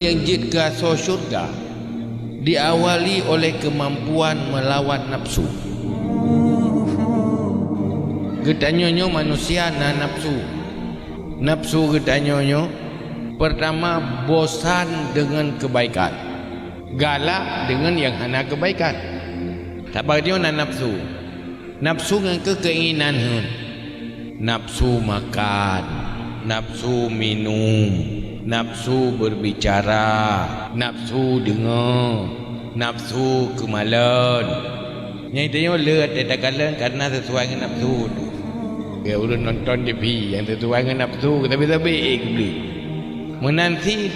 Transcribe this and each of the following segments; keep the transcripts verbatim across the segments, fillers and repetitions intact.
nyang jeuet keu asoe syeuruga diawali oleh keumampuan meulawan nafsu. Geutanyoe nyoe manusia na nafsu. Nafsu geutanyoe nyoe, peurtama, bosan deungon keubaikan, galak deungon nyang hana keubaikan. Saban nyoe na nafsu. Nafsu nyan keuh keuinginan heuet. Nafsu makan, nafsu minum, nafsu berbicara, nafsu deungoe, nafsu keumalon. Nyang tanyoe le watée takalon kareuna sisuai ngon nafsu teuh. Keu ureuëng nonton T V nyang sisuai ngon nafsu, sabe-sabe ék geubri. Meunan cit,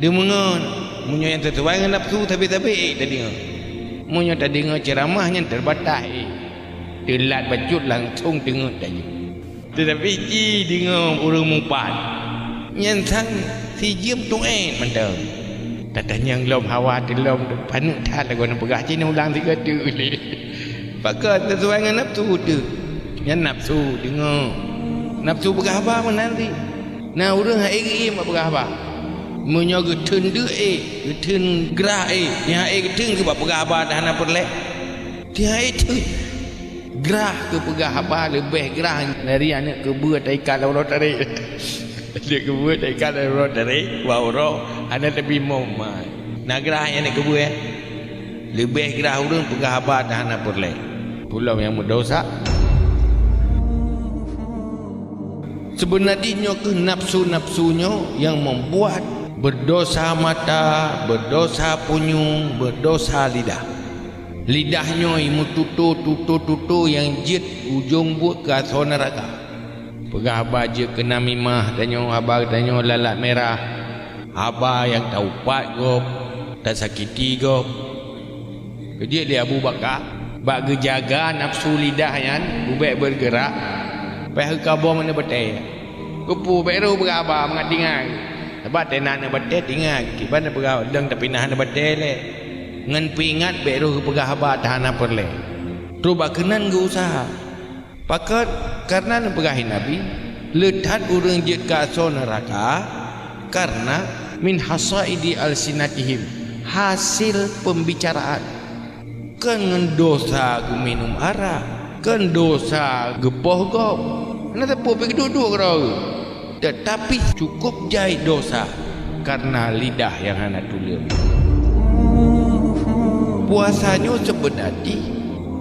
deungoe, meunyoe nyang sisuai ngon nafsu, sabe-sabe ék tadeungoe. Meunyoe tadeungoe ceuramah nyan teubatáh ék. Teulat bacut langsong teungeut tanyoe. Teutapi ci deungoe ureuëng mupat, nyan sang sijeuem tuét mantong. Tatanyong lom hawa teulom paneuk that lagoe neupeugah ci neulang sigoe teuk lé. Pakon sisuai ngon nafsu teuh. Nyan nafsu deungoe. Nafsu peugah haba meunan cit. Na ureuëng hase geuiem bak peugah haba. Meunyoe geutheun deuk ék, geutheun grah ék, nyang hase geutheun keu bak peugah haba dan hana peureulée. Tiep hase theun. Grah keu peugah haba leubeh grah dari aneuëk keubeue taikat lam uroe tarek. Aneuëk keubeue taikat lam uroe tarek, bak uroe hana teubimoe mai. Na grah aneuëk keubeue, eh? Leubeh grah ureuëng peugah haba dan hana peureulée. Peulom nyang meudosa. Seubeuna jih nyoe keuh nafsu-nafsu nyoe nyang meubuat beudosa mata, beudosa punyueng, beudosa lidah. Lidah nyoe meututoe-tutoe-tutoe nyang jeuet ujong buet keu asoe neuraka. Peugah haba jeuet keu namimah, tanyoe haba tanyoe lalat mirah, haba nyang taupat gob, tasakiti gob. Geujeuet lé Abu Bakar, bak geujaga nafsu lidah nyan, bubek beugeurak, payah geukaboe ngon batée. Keupeue bék roh peugah haba mangat tingai. Sabab teunak ngon batée tingai, kiban peugah leueng tapi na ngon batée lé. Ngon peuingat bék roh geupeugah haba tan hana peureulée. Trok bak keunan geu-useuha. Pakon? Kareuna neupeugah lé Nabi, le that ureuëng jeuet keu asoe neuraka kareuna min hasaidi alsinatihim, hasil pembicaraan. Kon ngon dosa geuminum arak, kon dosa geupoh gob. Hana sapeue pih geuduek-duek keudroe. Teutapi cukôp jai dosa kareuna lidah nyang hana tuleueng. Puasa nyoe seubeuna jih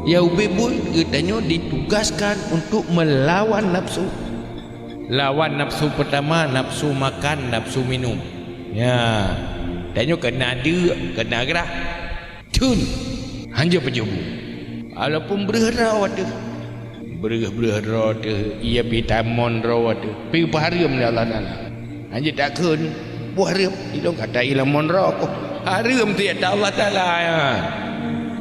nyang ubé buet geutanyoe ditugaskan untuk meulawan nafsu. Lawan nafsu peurtama, nafsu makan, nafsu minum. Nya, tanyoe keu na deuk, keu na grah. Theun, hanjeuet pajoh bu. Walaupun breueh droe teuh. Breueh-breueh droe teuh, ie pih tamon droe teuh. Pih peuhareuem lé Allah Taala. Hanjeuet takheun, peuhareuem. Ilong kata ilong mon droe koh. Hareuem tiek ta Allah Taala, ya.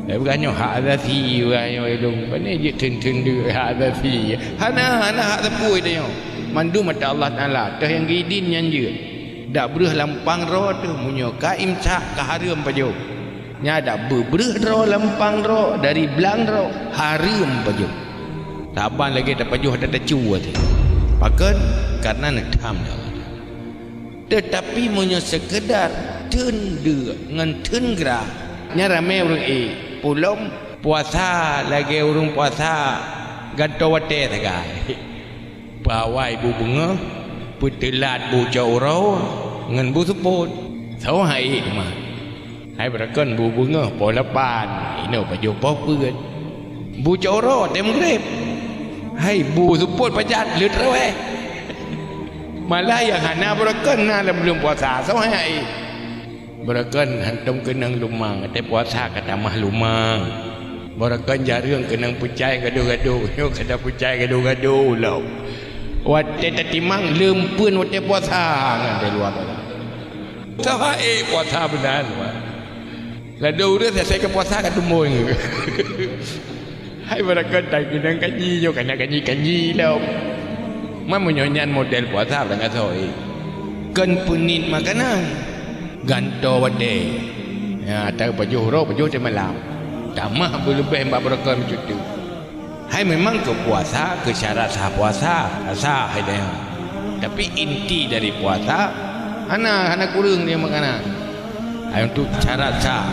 Tapi bukan nyoe hak asasi, bukan nyoe ilong. Pane jeuet theun-theun deuk hak asasi. Hana, hana hak sapeue tanyoe. Mandum ata Allah Taala. Teuh nyang geuidin nyan jeuet. Dak breueh lampang droe teuh, meunyoe ka imsak, ka hareuem pajoh. Nyan dak beubreueh droe lampang droe dari blang droe, hareuem pajoh. Saban lagée tapajoh ata tacue até. Pakon? Kareuna neutham lé Allah. Teutapi meunyoe seukeudar theun deuk ngon theun grah, nyan ramé ureuëng ék. Peulom puasa lagée ureuëng puasa gantoe watée sagai. Peuawai bu beungoh, peuteulat bu cot uroe ngon bu seupôt. Soe han ék teuma. Hai beurakon bu beungoh poh lapan, inoe pajoh poh peuet. Bu cot uroe watée meugreb. Hai bu seupôt pajan lheueh traweh. Malah nyang hana beurakon na lam buleuen puasa, soe han ék. Beurakon hantom keunong lumang, watée puasa ka tamah lumang. Beurakon jareueng keunong peucai gadôh-gadôh, nyoe ka tapeucai gadôh-gadôh lom. Watée tatimang leumpuen watée puasa ngon di luwa. Soe han ék puasa meunan, Mak. Ladôm ureuëng sasai keu puasa ka tumbôi. Hai beurakon tan keunong kanji nyoe, kana kanji-kanji lom. Man meunyoe nyan model puasa ureuëng asoe. Kon peuniet makanan. Gantoe watée. Ya, ata pajoh uroe, pajoh teumalam. Tamah beuleubeh bak beurakon meucutu. Hai memang keu puasa, keu syarat sah puasa, sah hai dayang. Tapi inti dari puasa, Hana, hana kureueng lé makanan. Hai, untuk syarat sah,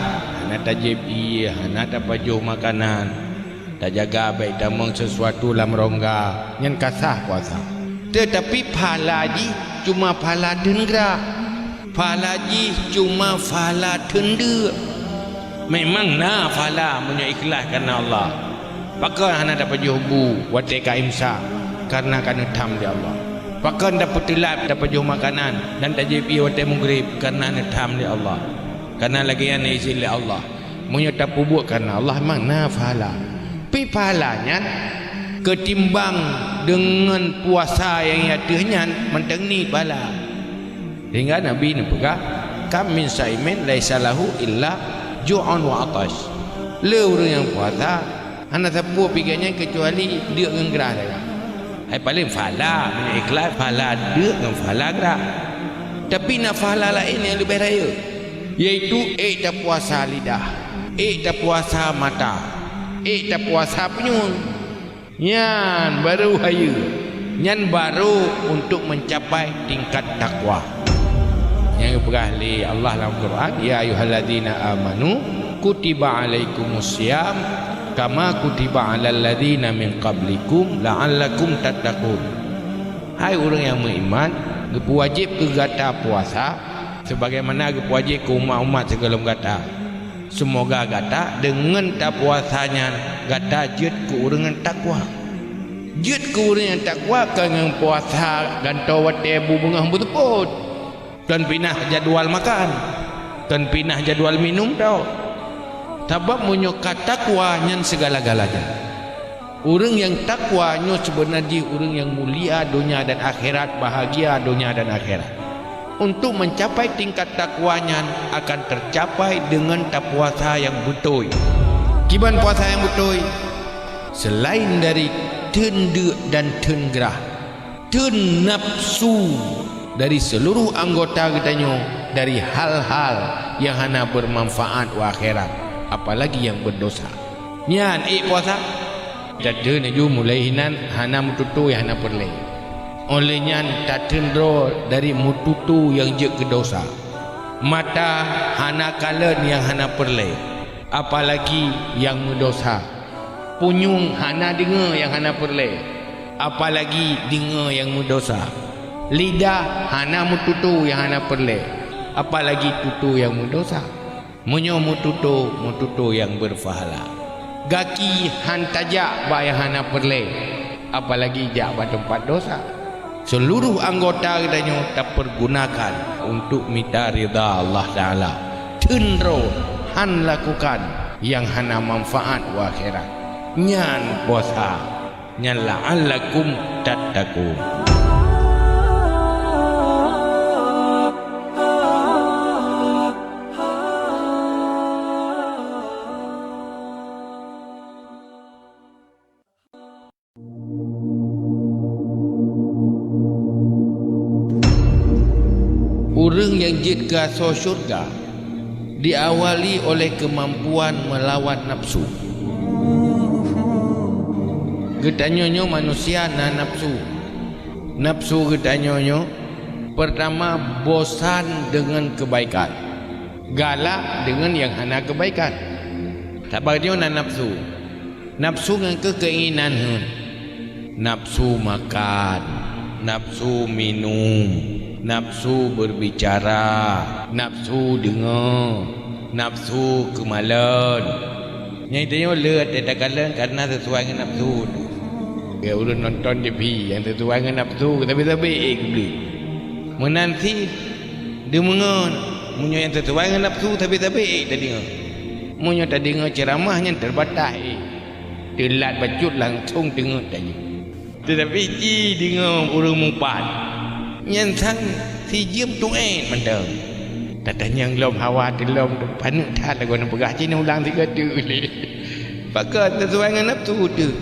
hana tajieb ié, hana tapajoh makanan, tajaga bèk tamong sisuatu lam rongga, nyan ka sah puasa. Teutapi pahala jih cuma pahala theun grah. Pahala jih cuma pahala theun deuk. Memang na pahala meunyoe ikhlaih kareuna Allah. Pakon hana tapajoh bu watèe ka imsak, kareuna ka neutham lé Allah. Pakon tapeuteulat tapajoh makanan dan tajieb ié watèe mugreb, kareuna neutham lé Allah. Kareuna lagèe nyan neuizin lé Allah. Meunyoe tapeubuet kareuna Allah, memang na pahala. Pi pahala nyan keutimbang deungon puasa nyang ateueh nyan mantong niet pahala. Sehingga Nabi neupeugah, "Kam min saimin laisa lahu illa ju'un wa atash." Le ureueng nyang puasa, hana sapeue pih gobnyan keucuali deuk ngon grah saja. Hai, paleng pahala, meunyoe ikhlaih, pahala deuk ngon pahala grah. Tapi na pahala laén nyang leubeh rayeuk, yaitu ék tapuasa lidah, ék tapuasa mata, ék tapuasa punyueng. Nyan barô hayeue. Nyan barô untuk mencapai tingkat takwa. Nyang geupeugah lé Allah lam Quran, "Ya ayyuhalladzina amanu kutiba alaikumus siyam kama kutiba alal ladzina min qablikum la'allakum tattaqun." Hai ureueng nyang meuiman, geupeuwajéb keu gata puasa sebagaimana geupeuwajéb keu umat-umat sigohlom gata. Seumoga gata deungon tapuasa nyan gata jeuet keu ureueng nyang takwa. Jeuet keu ureueng nyang takwa kon ngon puasa gantoe watèe bu beungoh beuteupôt, kon pinah jadwal makan, kon pinah jadwal minum tau. Sabab meunyoe ka takwa nyan sigala-galanya. Ureueng nyang takwa nyoe seubeuna jih ureueng nyang mulia donya dan akhirat, bahagia donya dan akhirat. Untuk mencapai tingkat takwa nyan akan tercapai deungon tapuasa nyang beutôi. Kiban puasa nyang beutôi? Seulaén dari theun deuk dan theun grah, theun nafsu dari seluruh anggota geutanyoe dari hal-hal nyang hana bermanfaat u akhirat, apalagi nyang berdosa. Nyan ék puasa. Tatheun laju mulai hinan hana meututoe nyang hana peureulèe. Óh lheueh nyan tatheun droe dari meututoe nyang jeuet keu dosa. Mata hana kalon nyang hana peureulèe, apalagi nyang meudosa. Punyueng hana deungoe nyang hana peureulèe, apalagi deungoe nyang meudosa. Lidah hana meututoe nyang hana peureulèe, apalagi tutoe nyang meudosa. Meunyoe meututoe, meututoe nyang beurpahala. Gaki han tajak bak nyang hana peureulèe, apalagi jak bak teumpat dosa. Seuluruh anggota geutanyoe tapeurgunakan untuk mita ridha Allah Taala. Theun droe han lakukan nyang hana manfaat u akhirat. Nyan puasa. Nyan la'allakum tattaqun. Ureuëng nyang jeuet keu asoe syeuruga diawali oleh keumampuan meulawan nafsu. Geutanyoe nyoe manusia na nafsu. Nafsu geutanyoe nyoe, peurtama, bosan deungon keubaikan, galak deungon nyang hana keubaikan. Sabab nyoe na nafsu. Nafsu nyan keuh keuinginan heuet. Nafsu makan, nafsu minum, nafsu beurbicara, nafsu deungoe, nafsu keumalon. Nyang tanyoe le watée takalon kareuna sisuai ngon nafsu teuh. Gét ureuëng nonton TV nyang sisuai ngon nafsu, sabe-sabe ék geubleuet. Meunan cit, deumeungoe, meunyoe nyang sisuai ngon nafsu, sabe-sabe ék tadeungoe. Meunyoe tadeungoe ceuramah nyan teubatas ék. Teulat bacut langsong teungeut tanyoe. Teutapi ci deungoe ureuëng mupat, nyan sang sijeuem tuét mantong. Tatanyong lom hawa teulom paneuk that lagoe neupeugah ci neulang sigoe teuk lé. Pakon sisuai ngon nafsu teuh.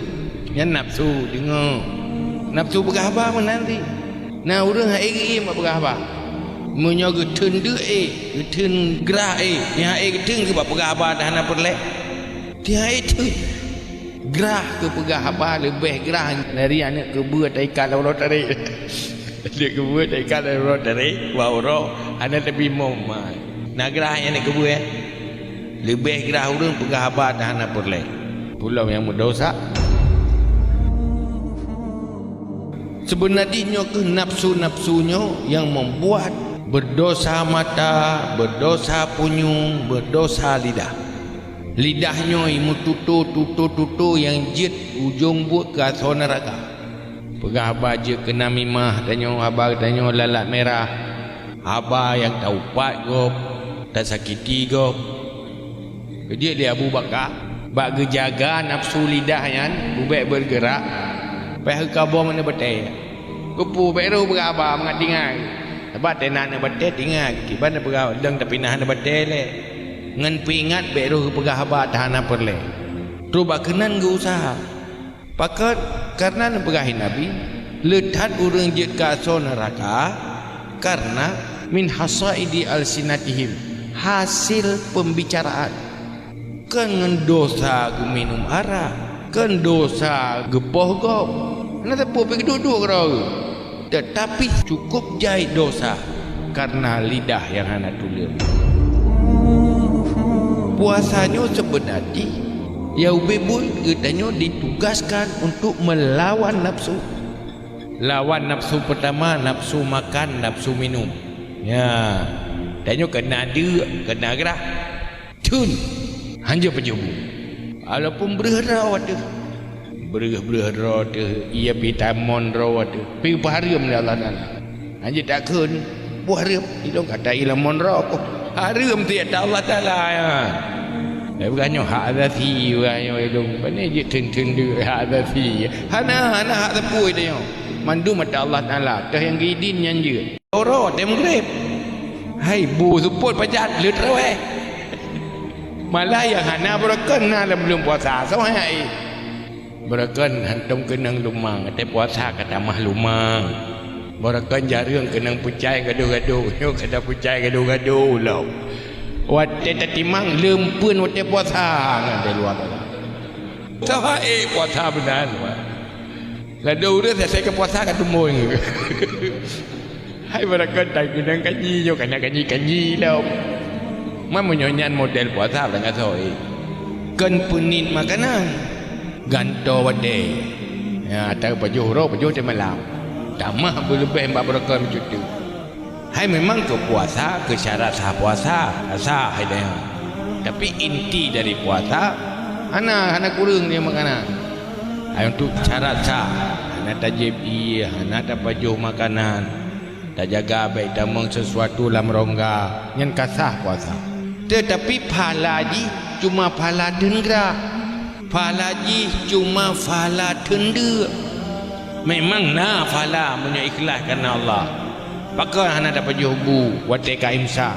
Nyan nafsu deungoe. Nafsu peugah haba meunan cit. Na ureuëng han ék geuiem bak peugah haba. Meunyoe geutheun deuk ék, geutheun grah ék, nyang han ék geutheun keu bak peugah haba dah hana peureulée. Tieb-tieb grah keu peugah haba leubeh grah dari aneuëk keubeue taikat lam uroe tarek. Lé keubeuet ikat uroe dari bak uroe hana teubimong mai. Na grah nyang lé keubeuet. Leubeh grah ureuëng peugah haba dan hana peureulée. Peulom nyang meudosa. Seubeuna jih nyoe kheueh nafsu-nafsu nyoe nyang membuat berdosa mata, berdosa punyueng, berdosa lidah. Lidah nyoe meututoe-tutoe-tutoe nyang jeuet ujong buet keu asoe neuraka. Peugah haba jeuet keu namimah tanyoe, haba tanyoe lalat mirah, haba nyang taupat gob, tasakiti gob. Geujeuet lé Abu Bakar, bak geujaga nafsu lidah nyan, bubek beugeurak, payah geukaboe meuneubeuté. Keupeue bék roh peugah haba mangat tingai. Sabab teunak neubatée tingai, kiban neupeugah leueng tapi na neubatée lé. Ngon peuingat bék roh geupeugah haba tan hana peureulée. Troh bak keunan geu-useuha. Pakon? Kareuna neupeugah Nabi, le that ureuëng jeuet keu asoe neuraka kareuna min hasaidi alsinatihim, hasil pembicaraan. Kon ngon dosa geuminum arak, kon dosa geupoh gob. Hana sapeue pih geuduek-duek keudroe. Teutapi cukup jai dosa kareuna lidah nyang hana tuleueng. Puasa nyoe seubeuna jih nyang ubé buet geutanyoe ditugaskan untuk meulawan nafsu. Lawan nafsu peutama, nafsu makan, nafsu minum. Ya, tanyoe keu na deuk, keu na grah. Theun, hanjeuet pajoh bu. Walaupun breuh droe teuh. Breuh-breuh droe teuh, iya pih tamon droe teuh. Pih peuhareuem lé Allah Taala. Hanjeuet takheun, peuhareuem. Ilong kata ilong mon droe. Hareuem tiep ata Allah Taala, ya. Eh, bukan nyoe hak asasi, bukan nyoe ilong. Pane jeuet theun-theun deuk hak asasi. Hana, hana hak sapeue tanyoe. Mandum ata Allah Taala. Teuh nyang geuidin nyan jeuet. Uroe watée meugreb. Hai, bu seupôt pajan, le traweh. Malah nyang hana beureukan na lam buleuen puasa, soe hai. Beureukan hantom keunong lumang, watée puasa ka tamah lumang. Beureukan jareueng keunong peucai gadôh-gadôh, nyoe ka tapeucai gadôh-gadôh lom. Watée tatimang, leumpeuen watée puasa ngon di luwa puasa. Soe hai puasa meunan, Pak. Ladôm ureuëng sasai keu puasa ka tumbôi. Hai beureukat tai keunong kanji nyoe kana kanji-kanji lom. Man meunyoe nyan model puasa lam gasoe. Kon peuniet makanan. Gantoe watée. Ya, ata pajoh uroe, pajoh teumalam. Tamah beuleubeh bak beureukat meucuti. Hai memang keu puasa, keu syarat sah puasa, sah hai dayang. Tapi inti dari puasa, hana, hana kureueng dia makanan. Hai untuk syarat sah, hana tajieb ié, hana tapajoh makanan, tajaga bék tamong sesuatu lam rongga, nyan ka sah puasa. Teutapi pahala jih cuma pahala teungra. Pahala jih cuma pahala teundeuk. Memang na pahala meunyoe ikhlaih kareuna Allah. Pakon hana tapajoh bu watée ka imsak,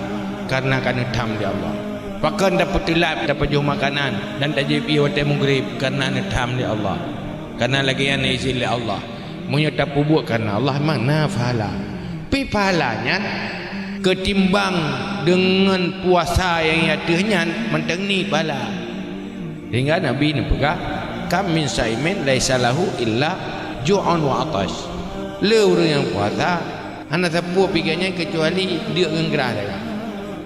kareuna ka neutham lé Allah. Pakon tapeuteulat tapajoh makanan dan tajieb ié watée mugreb, kareuna neutham lé Allah. Kareuna lagée nyan izin lé Allah. Meunyoe tapeubuet kareuna Allah, memang na pahala. Pi pahala nyan keutimbang deungon puasa nyang ateueh nyan mantong ni pahala. Sehingga Nabi neupeugah, "Kam min saimin laisa lahu illa ju'un wa atash." Le ureuëng nyang puasa, hana sapeue pih gobnyan keucuali deuk ngon grah saja.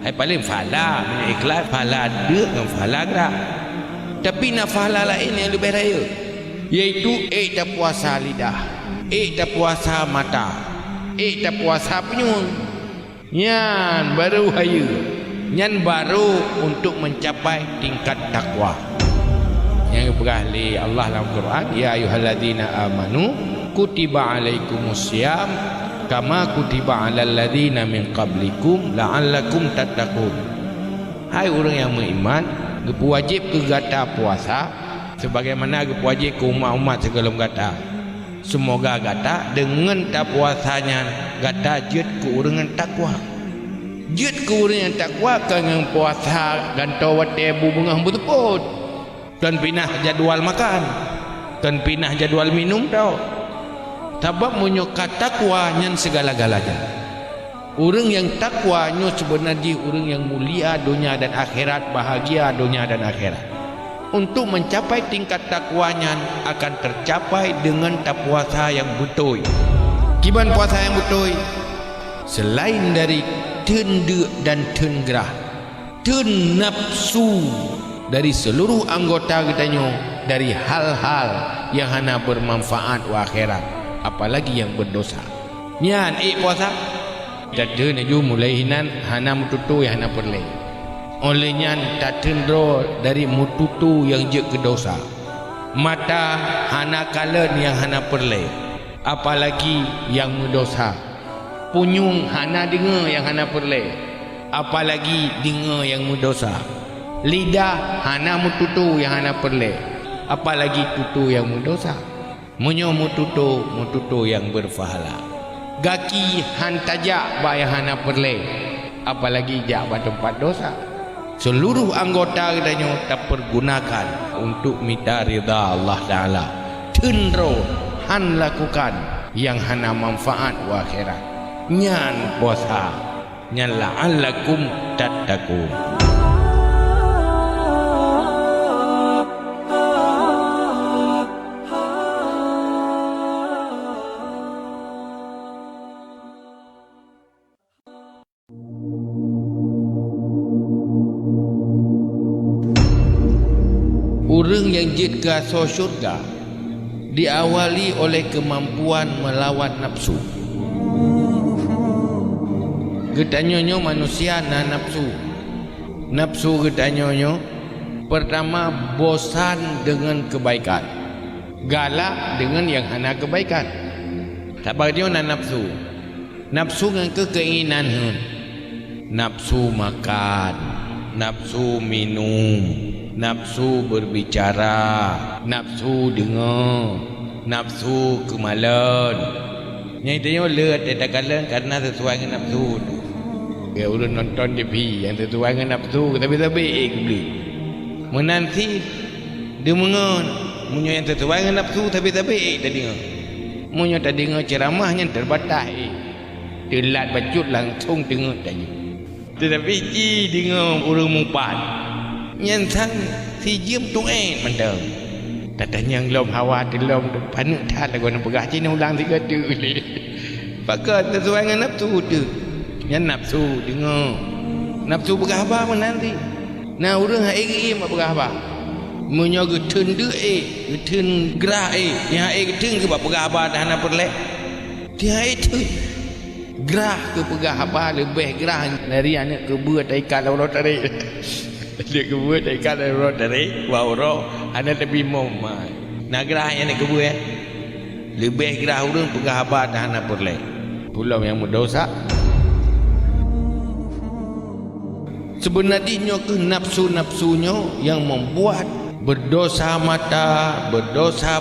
Hai paleng pahala, meunyoe ikhlaih, pahala deuk ngon pahala grah. Tapi na pahala laén nyang leubeh rayeuk, yaitu ék tapuasa lidah, ék tapuasa mata, ék tapuasa punyueng. Nyan baru hayeue. Nyan baru untuk mencapai tingkat takwa. Nyang geupeugah lé Allah lam Quran, "Ya ayyuhalladzina amanu, kutiba alaikumus siyam, kama kutiba alal ladzina min qablikum, la'allakum tattaqun." Hai ureuëng nyang meuiman, geupeuwajéb keu gata puasa, sebagaimana geupeuwajéb keu umat-umat sigohlom gata. Seumoga gata deungon tapuasa nyan gata jeuet keu ureuëng nyang takwa. Jeuet keu ureuëng nyang takwa kon ngon puasa gantoe watée bu beungoh beuteupôt. Kon pinah jadwal makan, kon pinah jadwal minum tau. Sabab meunyoe ka takwa nyan sigala-galanya. Ureuëng nyang takwa nyoe seubeuna jih ureuëng nyang mulia donya dan akhirat, bahagia donya dan akhirat. Untuk mencapai tingkat takwa nyan akan tercapai deungon tapuasa nyang beutôi. Iban puasa nyang beutôi, seulaén dari theun deuk dan theun grah, theun nafsu dari seuluruh anggota geutanyoe dari hal-hal nyang hana beumanfaat u akhirat, apalagi nyang beudosa. Nyan ék puasa. Tatheun laju mulai hinan hana meututoe nyang hana peureulée. Óh lheueh nyan tatheun droe dari meututoe nyang jeuet keu dosa. Mata hana kalon nyang hana peureulée, apalagi nyang meudosa. Punyueng hana deungoe nyang hana peureulée, apalagi deungoe nyang meudosa. Lidah hana meututoe nyang hana peureulée, apalagi tutoe nyang meudosa. Meunyoe meututoe, meututoe nyang beureupahala. Gaki han tajak bak nyang hana peureulée, apalagi jak bak teumpat dosa. Seuluruh anggota geutanyoe tapeurgunakan untuk mita ridha Allah Taala. Theun droe han lakukan nyang hana manfaat u akhirat. Nyan puasa. Nyan la'allakum tattaqun. Ureuëng nyang jeuet keu asoe syeuruga diawali oleh keumampuan meulawan nafsu. Geutanyoe nyoe manusia na nafsu. Nafsu geutanyoe nyoe, peurtama, bosan deungon keubaikan, galak deungon nyang hana keubaikan. Sabab nyoe na nafsu. Nafsu nyan keuh keuinginan heuet. Nafsu makan, nafsu minum, nafsu beurbicara, nafsu deungoe, nafsu keumalon. Nyang tanyoe le watée takalon kareuna sisuai ngon nafsu. Ya, ureuëng nonton T V nyang sisuai ngon nafsu, sabe-sabe ék geubri. Meunan cit deungoe, meunyoe nyang sisuai ngon nafsu, sabe-sabe ék tadeungoe. Meunyoe tadeungoe ceuramah nyang teubatas ék. Teulat bacut langsong teungeut tanyoe. Teutapi ci deungoe ureuëng mupat, nyan sang sijeuem tuét mantong. Tatanyong lom hawa teulom tu paneuk that lagoe na peugah ci na ulang sigoe teuk lé. Pakon sisuai ngon nafsu teuk. Nyan nafsu deungoe. Nafsu peugah haba meunan cit. Na ureuëng han ék geuiem bak peugah haba. Meunyoe geutheun deuk ék, geutheun grah ék, nyang han ék geutheun keu bak peugah haba dan hana peureulée. Tieb hai teuk grah keu peugah haba leubeh grah dari aneuëk keubeue taikat lam uroe tarek. Aneuëk keubeue taikat lam uroe tarek, bak uroe hana teubimong mai. Na grah nyang aneuëk keubeue, eh? Leubeh grah ureuëng peugah haba dan hana peureulée. Peulom nyang meudosa. Seubeuna jih nyoe keuh nafsu-nafsu nyoe nyang membuat beudosa mata, beudosa